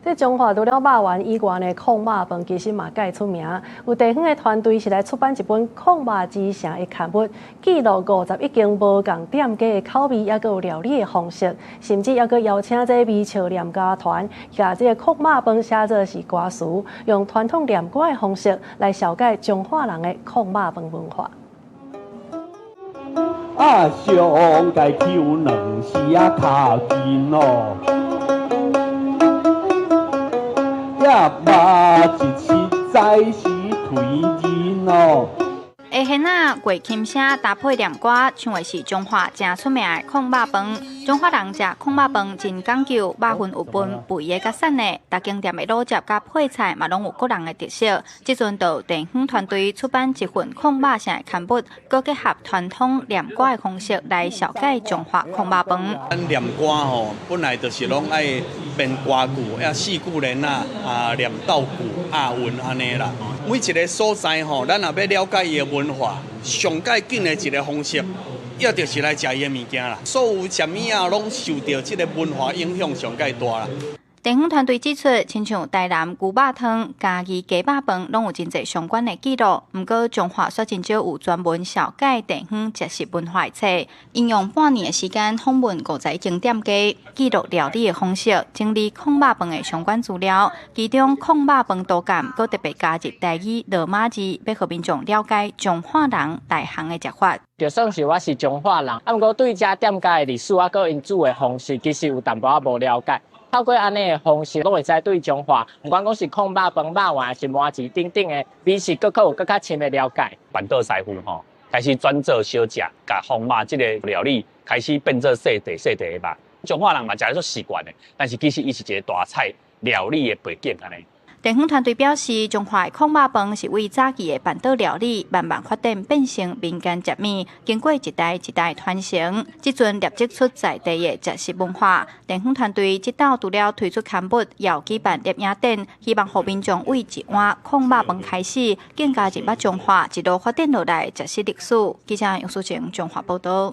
這彰化除了肉圓以外呢，炕肉飯其實嘛蓋出名。有地方的團隊是來出版一本《炕肉之城》的刊物，記錄51間無仝店家的口味，抑閣有料理的方式，甚至抑閣邀請這微笑念歌團，共這個炕肉飯寫做是歌詞，用傳統念歌的方式來紹介彰化人的炕肉飯文化。啊，上蓋抽兩絲仔跤筋哦。肉一實在是推人哦。下現仔月琴聲搭配念歌，唱的是彰化誠出名的炕肉飯。彰化人食炕肉飯真講究，肉份有分肥的佮瘦的，逐間店的滷汁佮配菜嘛攏有個人的特色。這陣就地方團隊出版一份炕肉城的刊物，閣結合傳統念歌的方式來紹介彰化炕肉飯。咱念歌吼，本來就是攏愛編歌句，啊四句連仔啊念鬥句押韻按呢啦。每一个所在吼，咱若欲了解伊的文化，上蓋緊的一个方式，也就是來食伊的物件啦。所有食物仔攏受著這个文化影響上蓋大啦。地方團隊指出，親像台南牛肉湯、嘉義雞肉飯，攏有真濟相關的記錄。毋過彰化煞真少有專門紹介地方食食文化的冊，𪜶用半年的時間訪問51間店家，記錄料理的方式，整理炕肉飯的相關資料。其中炕肉飯圖鑑，閣特別加入台語、羅馬字，欲予民眾了解彰化人內行的食法。就算是我是彰化人，啊，毋過對這店家的歷史啊，閣𪜶煮的方式，其實有淡薄仔無了解。透過按呢的方式，攏會使對彰化，毋管講是炕肉飯、肉圓，還是麻糍等等的美食，閣較有閣較深的了解。辦桌師傅吼，開始轉做小食，共炕肉這个料理開始變做細塊細塊的肉。彰化人嘛食得足習慣的，但是其實伊是一个大菜料理的背景按呢。地方團隊表示，彰化的炕肉飯是為早期的辦桌料理，慢慢發展變成民間食物，經過一代一代傳承，這陣累積出在地的食食文化。地方團隊這晝除了推出刊物，也有舉辦攝影展，希望予民眾為一碗炕肉飯開始，更加認捌彰化一路發展落來的食食歷史。記者楊淑晴彰化報道。